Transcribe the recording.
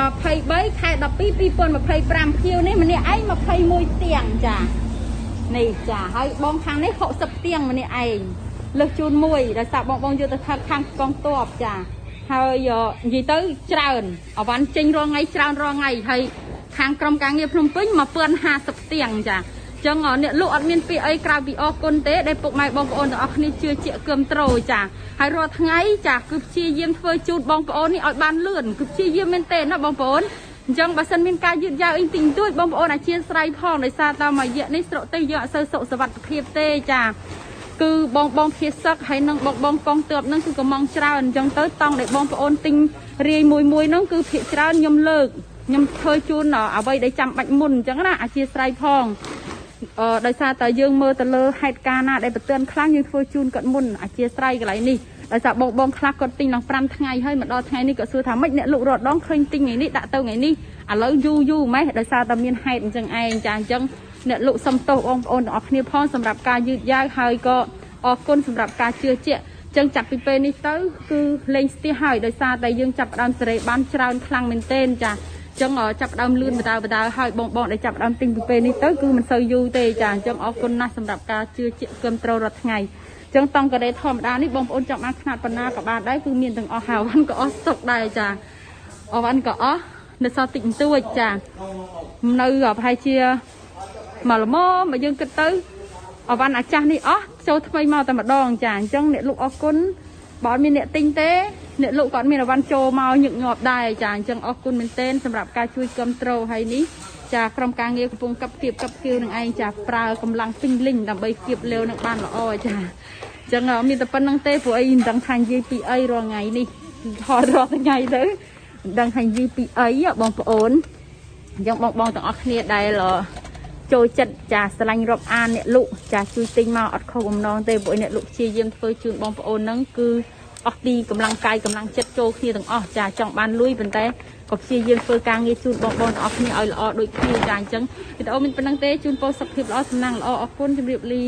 23ខែ12 2025ភ្ញៀវនេះម្នាក់ឯង21ផ្ទាំងចានេះចាហើយបងខាងនេះ60ផ្ទាំងម្នាក់ឯងលើសជូនមួយដោយសារបងយកទៅថតខាងកងទ័ពចាហើយនិយាយទៅច្រើនអវ៉ាន់ចេញរាល់ថ្ងៃច្រើនរាល់ថ្ងៃហើយខាងក្រុមការងារភ្នំពេញ1050ផ្ទាំងចាចឹងអ្នកលក់អត់មានពាក្យអីក្រៅពីអរគុណទេដែលពុកម៉ែបងប្អូនទាំងអស់គ្នាជឿជាក់គាំទ្រចាហើយរាល់ថ្ងៃចាគឺព្យាយាមធ្វើជូនបងប្អូននេះឲ្យបានលឿនគឺព្យាយាមមែនទេណាបងប្អូនអញ្ចឹងបើសិនមានការយឺតយ៉ាវអីតិចតួចបងប្អូនអធិស្ឋានផងដោយសារតាមរយៈនេះស្រុកទេយើងអត់សូវសុខសុវត្ថិភាពទេចាគឺបងភៀសឹកហើយនឹងបងកងទ័ពនឹងគឺកំងច្រើនអញ្ចឹងទៅតង់ដែលបងប្អូនទិញរាយមួយមួយហ្នឹងគឺភាគច្រើនខ្ញុំលើកខ្ញុំធ្វើជូនអ្វីដែលចាំបាច់មុនអញ្ចឹងណាអធិស្ឋានផងដោយសារតែយើងមើលទៅលើហេតុការណ៍ណាដែលប្រទឿនខ្លាំងយើងធ្វើជូនគាត់មុនអធិស្ឋានកន្លែងនេះដោយសារបងខ្លះគាត់ទិញឡើង5ថ្ងៃហើយមកដល់ថ្ងៃនេះគាត់សួរថាម៉េចអ្នកលក់រត់ដងឃើញទិញថ្ងៃនេះដាក់ទៅថ្ងៃនេះឥឡូវយូរយូរម៉េះដោយសារតែមានហេតុអញ្ចឹងឯងចាអញ្ចឹងអ្នកលក់សុំទោសបងប្អូនទាំងអស់គ្នាផងសម្រាប់ការយឺតយ៉ាវហើយក៏អរគុណសម្រាប់ការជឿជាក់ចឹងចាប់ពីពេលនេះទៅគឺលេងស្ទះហើយដោយសារតែយើងចាប់ផ្ដើមសេរីបានច្រើនខ្លាំងមែនទែនចាចឹងចាប់ផ្ដើមលឿនបដើហើយបងដែលចាប់ផ្ដើមទិញពីពេលនេះទៅគឺមិនសូវយូរទេចាអញ្ចឹងអរគុណណាស់សម្រាប់ការជឿជាក់គាំទ្ររាល់ថ្ងៃចឹងតង់ការ៉េធម្មតានេះបងប្អូនចង់បានខ្នាតប៉ុណ្ណាក៏បានដែរគឺមានទាំងអស់ហើយអវ៉ាន់ក៏អស់ស្តុកដែរចាអវ៉ាន់ក៏អស់នៅសល់តិចបន្តួចចានៅប្រហែលជាមកល្មមបើយើងគិតទៅអវ៉ាន់អាចាស់នេះអស់ចូលថ្មីមកតែម្ដងចាអញ្ចឹងអ្នកលក់អរគុណបើអត់មានអ្នកទិញទេអ្នកលក់ក៏អត់មានអវ៉ាន់ចូលមកញឹកញាប់ដែរចាអញ្ចឹងអរគុណមែនទែនសម្រាប់ការជួយគាំទ្រហើយនេះចាក្រុមការងារកំពុងកັບគៀបកັບគៀវនឹងឯងចាប្រើកម្លាំងពេញលេញដើម្បីគៀបលាវនឹងបានល្អចាអញ្ចឹងមានតែប៉ុណ្្នឹងទេព្រោះអីមិនដឹងថានិយាយពីអីរាល់ថ្ងៃនេះថតរាល់ថ្ងៃទៅមិនដឹងថានិយាយពីអីបងប្អូនអញ្ចឹងបងទាំងអស់គ្នាដែលចូលចិត្តចាស្រឡាញ់រាប់អានអ្នកលក់ចាជួយទិញមកអត់ខុសបំណងទេព្រោះអ្នកលក់ព្យាយាមធ្វើជូនបងប្អូនហ្នឹងគឺអស់ពីកម្លាំងកាយកម្លាំងចិត្តចូលគ្នាទាំងអស់ចាចង់បានលុយប៉ុន្តែក៏ព្យាយាមធ្វើការងារជូនបងប្អូនទាំងអស់គ្នាឲ្យល្អដូចគ្នាចាអញ្ចឹងវីដេអូមានប៉ុណ្្នឹងទេជូនពរសុខភាពល្អសំណាងល្អអរគុណជម្រាបលា